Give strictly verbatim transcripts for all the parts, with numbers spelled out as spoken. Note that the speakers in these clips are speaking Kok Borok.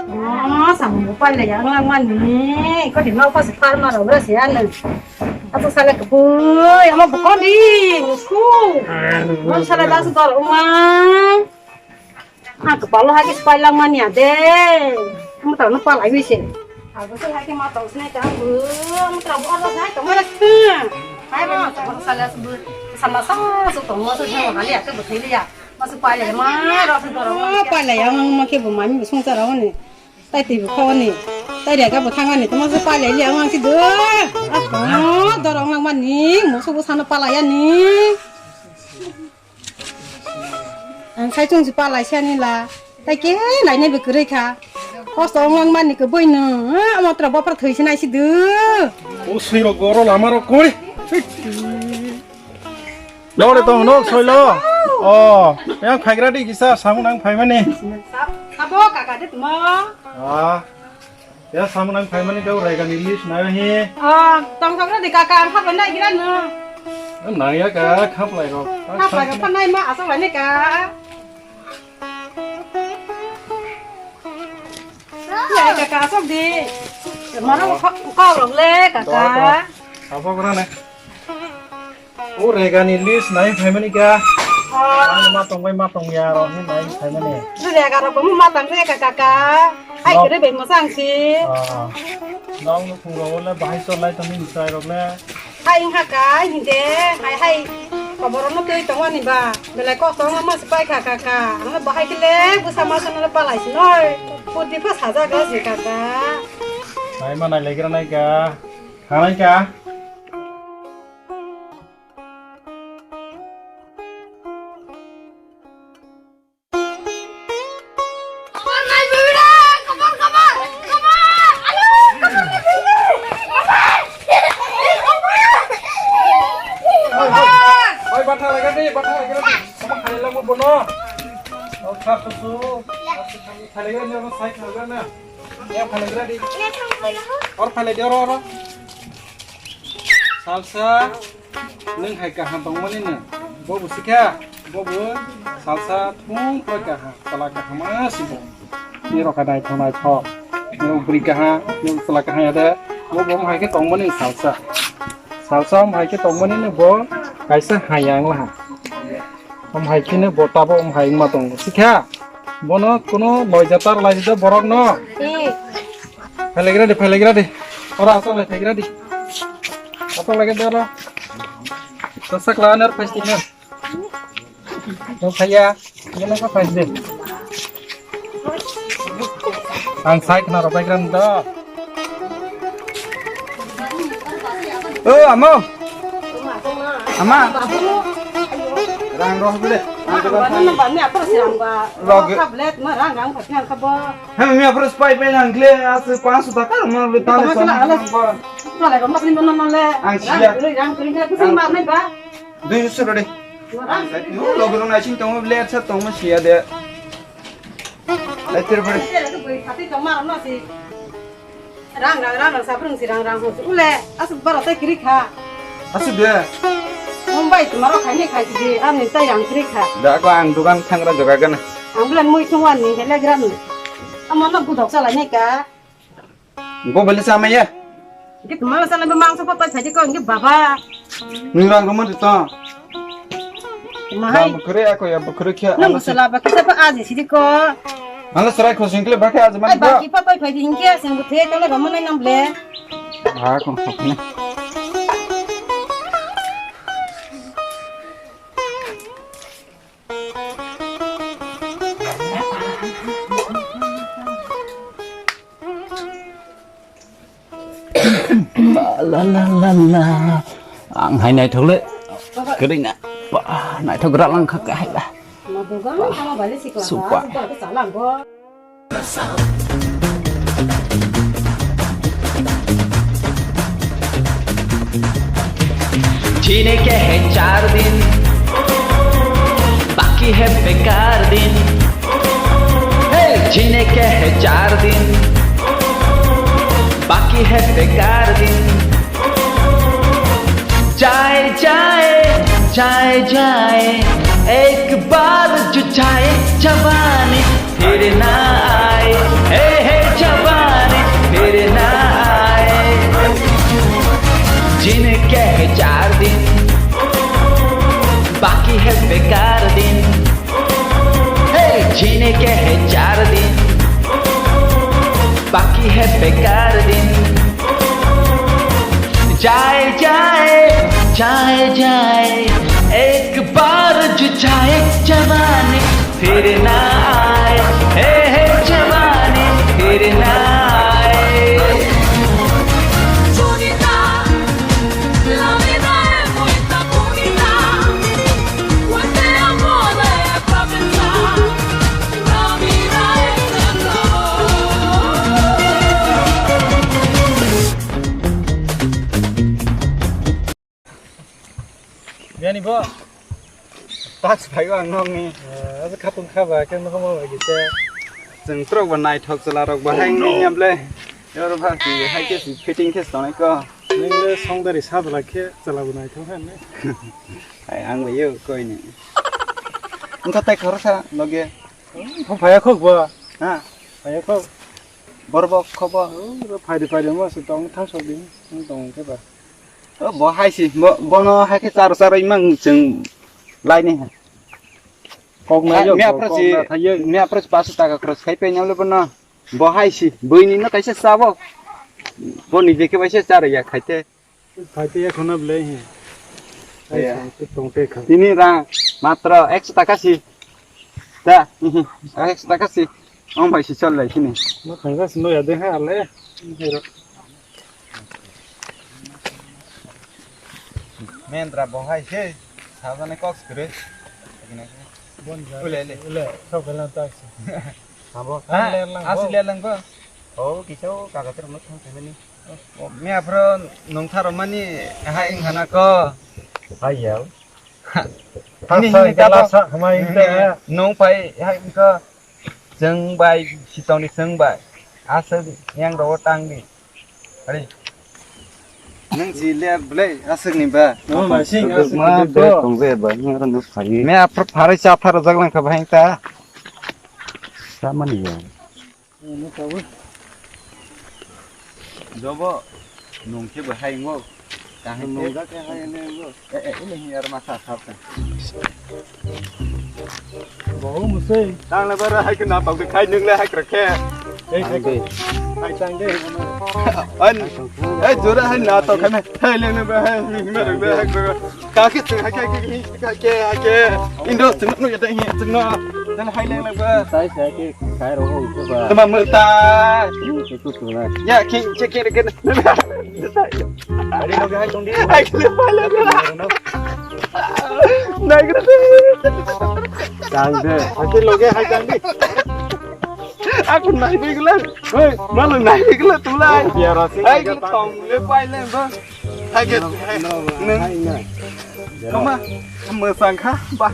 Oh, samung bo pailai ya, wnglang mani. Koti nok pasi farma rok wra se ano. Ato sale kubui, amo bo koni, musku. Mon sale dasu dor wnglang. Ah, kepala hagi spailang mani ade. Amo tara no palai wise. Ago se hagi ma tong sinai ta bu. Amo tara bo ordo sai tong mara. Hai bo, tong sale su bu. Sama sa su tong mo su jeng hali ake bu thili ya. Masu paile ma ro se doro. Ah, paile ya, ang ma ke bu mami bu sung sa ro ni. Tai twi bu kho ni. Tai ria ga bu thang ani, tamo se paile li ang ang si do. Ah, ko doro ang lang mani, mo su bu sano palai ani. Ang sai chung si palai si ani la. Tai ke lai ne bu kwrwi kha. Kosto ang lang mani ke bui no. Ah, amo tra bo pra thwi si nai si do. O sui ro goro lama ro koi. Nore tong nok soilo. Oh, yang khaigra di kisa samung nang phaimani. Sabo kaka de tumo. Ah, ya samung nang phaimani dau rega ni list na he. Ah, tong tong di kaka ang khap nai gira no. Nang ya ka khap lai ro. Khap lai ro phanai ma asok lai ne ka. Ya kaka asok di. Mano kau rong le kaka. Apa kurang ne? O rega ni list nai phaimani kha. Oh. Ani ma tong bai ma tong ya ro hin nai phaimani. Rega ro bo ma tang re kaka. Ai kere be mo sang si. Ah. Nong no phung ro le bahai so lai tong ni sai ro le. Hai wngkha ka, hinde, hai, hai, koborokno twi tongmani ba, belai kok tongma se pai kha, kha, kha. Ang no bahai khe le bwsa masa no palai si noi. Purti pha sajak la si kha, kha. Hai ma nai legra nai ka. Hanai ka. Khobor nai bibire, khobor, khobor, khobor, alo, khobor nai bibire, khobor, khobor. Oi, batha laga de, batha laga de. Khobor khai lagu bono. Oh, kha susu. Khai laga ni, sai khai laga na. Ya, khai laga di. Or khai laga di, or, or. Salsa. Nwng hai kaham tongmani no, bobo sikha, bobo salsa thung poi kaham, chwla kaham ma si bo. Ni rok naithok naithok, ni rok bwrwi kaham, ni rok chwla kaham ya de, bobo wng hai khe tongmani salsa. Salsa wng hai khe tongmani no bo kaisa hai yang laha. Wng hai khe no bo tabo wng hai wngma tongo sikha. Bono kuno loijatar laijada borok no. Eh. Phailagira di, phailagira di. Ora asok lai phaigira di. Asok lai de ora. Sasak la anar phai sini. Dong phaiya. Ini nang phai de. Ang sai khna rok bai gram do. O amo. Ama. Rang roh bile. Ang dokan. Bani apa sih rang ba? Rok. Tablet ma rang rang pati ang kabo. Hem mi apro spai pai nang gle as panch so taka rang ma le tang. Tama sala alas. Tala ko ma pin ma ma le. Ang siya. Rang rang rang rang. Dui so rode. Rang. Yo lo rong na sing tong le sa tong ma siya de. Lai ter bade. Rang rang rang rang sabrung si rang rang ho ule asuk baro tai kiri kha. Asuk de. Mumbai tumaro khaini khai si di ani tai rang kiri kha. Da ko ang dukan thangra joga gana. Ang bela mui thung wan ni hele gram. Amo no budok chala ni ka. Go beli sama ya. Git mala sana be mangso pa tai phai ko ngi baba. Nwng rang rwmani to. Mahai. Bang bwkhwrwi ako ya bwkhwrwi khe. Nwng ano si- bwsala ba kisa pa aji sidi ko. Ano serai khosing kle bakhe aji man. Ai baki pa pai phai di hinkhe sing bwthwe tole ba manai nang ble. Ha kon khokne. La la la la. Ang hai naithok le. Kwrwi na. Ba, naithok gra lang kha hai ba. Supa. जीने के है चार दिन, बाकी है बेकार दिन। हे, जीने के है चार दिन, बाकी है बेकार दिन। जाए, जाए, जाए, जाए, एक बार जो जाए। जवानी फिर ना आए, हे हे जवानी फिर ना आए। जीने के है चार दिन, बाकी है बेकार दिन। हे, जीने के है चार दिन, बाकी है बेकार दिन। जाए जाए, जाए जाए, एक बार जो जाए जवानी फिर ना आए, हे हे जवानी फिर ना आए। Yani bo. Tax phaigo ang nokni. Abo khatung khaba khe nokho ma bai khe. Chwng trok ba naithok chwla rok ba hai nini amble. Yor ba ki hai khe si fitting khe sonai ko. Nini le songdari sadla khe chwla bo naithok hai ne. Hai ang bai yo koi ni. Engkha tai khoro sa loge. Phung phaya khok bo. Ha. Phaya khok. Borbo khobo. Phai di phai di mo se tong thang sok di. Tong khe ba. O bo hai si, bo, bono hai khe charo charo imang chwng lai ni ha. Kok nai yo, miya pro si, miya pro si paso taka cross khai pe nyamle bono. Bo hai si, bui ni no kaisa sabo. Bo ni je khe bai se charo ya khai te. Khai te ya khona ble he. Ai sa te tong te kha. Tini rang matro ekso taka si. Da, ekso taka si. Ong bai si chol lai sini. Ma thangka si no ya de ha le. Mendra bo hai se. Sajani kok skre. Bon ja. Ule, ule. Ule, sok galan tak si. Abo. Ha, asi le lang bo. Oh, kicho kagatir mo thang thang ni. Me afro nong tharo mani hai wngkha na ko. Hai ya. Hini hini kabo. Nong pai hai wngkha. Chwng bai sitoni chwng bai. Aswk yang rogo tang di. Ari. Nang si le ble aswk ni ba. No, ma sing aswk ni ba. Tong je ba, nang ran phari. Me afro phari cha pharo jak lang kha bhai ta. Samani ya. Jobo, nung khe bo hai ngo. Kaham nung jak khe hai ne ngo. Eh, eh, ini hi ar masa sap ta. Bo musai. Tang le bara hai ke na pau ke khai nung le hai kra khe. Ei, hai ke. Hai tang de. An, eh, jora hai na to khai me. Hai le ne ba hai, ne ba hai kra. Kake chwng hai kake hai kake hai ke. Indo chwng no yata hi chwng no. Dan hai leng leng ba. Tai sai ke khai ro ho ba. Tama murta. Tu tu tu na. Ya ki che ke ke. Ari no hai tong di. Hai ke pala. Nai ke. Tang de. Hai ke loge hai tang di. Aku nai bigla. Hei, malu nai bigla tulai. Biara sing. Hai ke tong le pai leng ba. Hai ke, hai. Nung. Kama, mwsang kha, ba.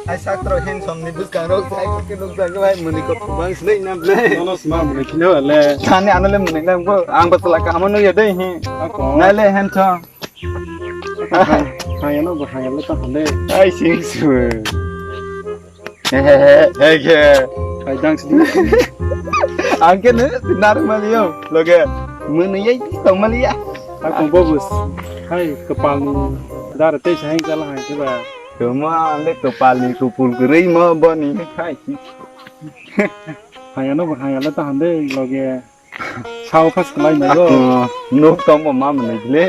Hai sakro handsome ni bwskang rok, hai ke nung jang bai muni ko bang snai nam le. Nono sma muni kino le. Thani ano le muni nam ko, ang ba tla ka hamo no ya dei hi. Ako. Nai le handsome. Hai, hai ano ba hai le ta le. Ai sing su. Hehehe, heke. Hai, dang sidi. Ang khe no, nar mali yo, loge. Mwnwi yai tong mali ya. Hai, kong bobus. Hai, kwpal ni dara tei sa heng chala hai khe ba. Tuma le kwpal ni kupul kwrwi mo boni. Hai. Hai, ano bo hai, ala ta hande, loge. Sao pas kwlai mai bo. Nuk tong bo ma mwnwi le.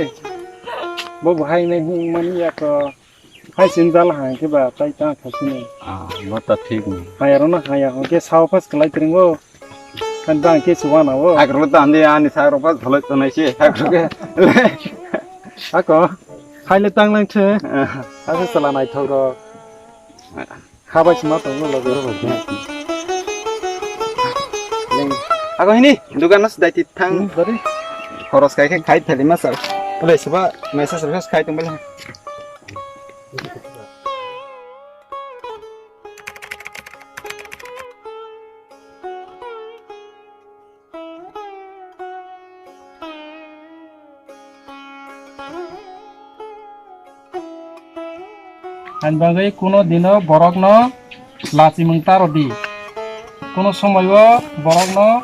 Bo bo hai nai hung mani ya ko. Hai sin jala hai khe ba tai ta kha sini. Ah, bo ta thik ni. Hai aro na hai ya hung khe sao pas kwlai tring bo. Kan ba khe suwa na bo. Hai kro ta ande ani sao pas khalai tonai se. Hai kro ke. Ako. Hai le tang lang the. Asa sala nai thok ro. Kha bai sima tong no loge. Ako hini dukan no sidai ti thang. Hmm, bari. Khoros kai khe khai thali ma sal. Bole siba message message khai tong bole. Ani bagwi kuno dino borokno lachimung ta rw di. Kuno somoio borokno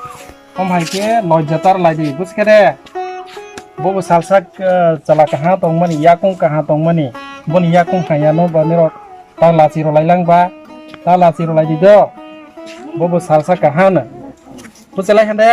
om hai khe lojja ta rw lai di, buj khe de? Bobo salsa, eh, chwla kaha tongmani, yakung kaha tongmani, boni yakung hai yano ba nirok ta lachi rw lai lang ba, ta lachi rw lai di do. Bobo salsa kaha no. Buj lai khe de?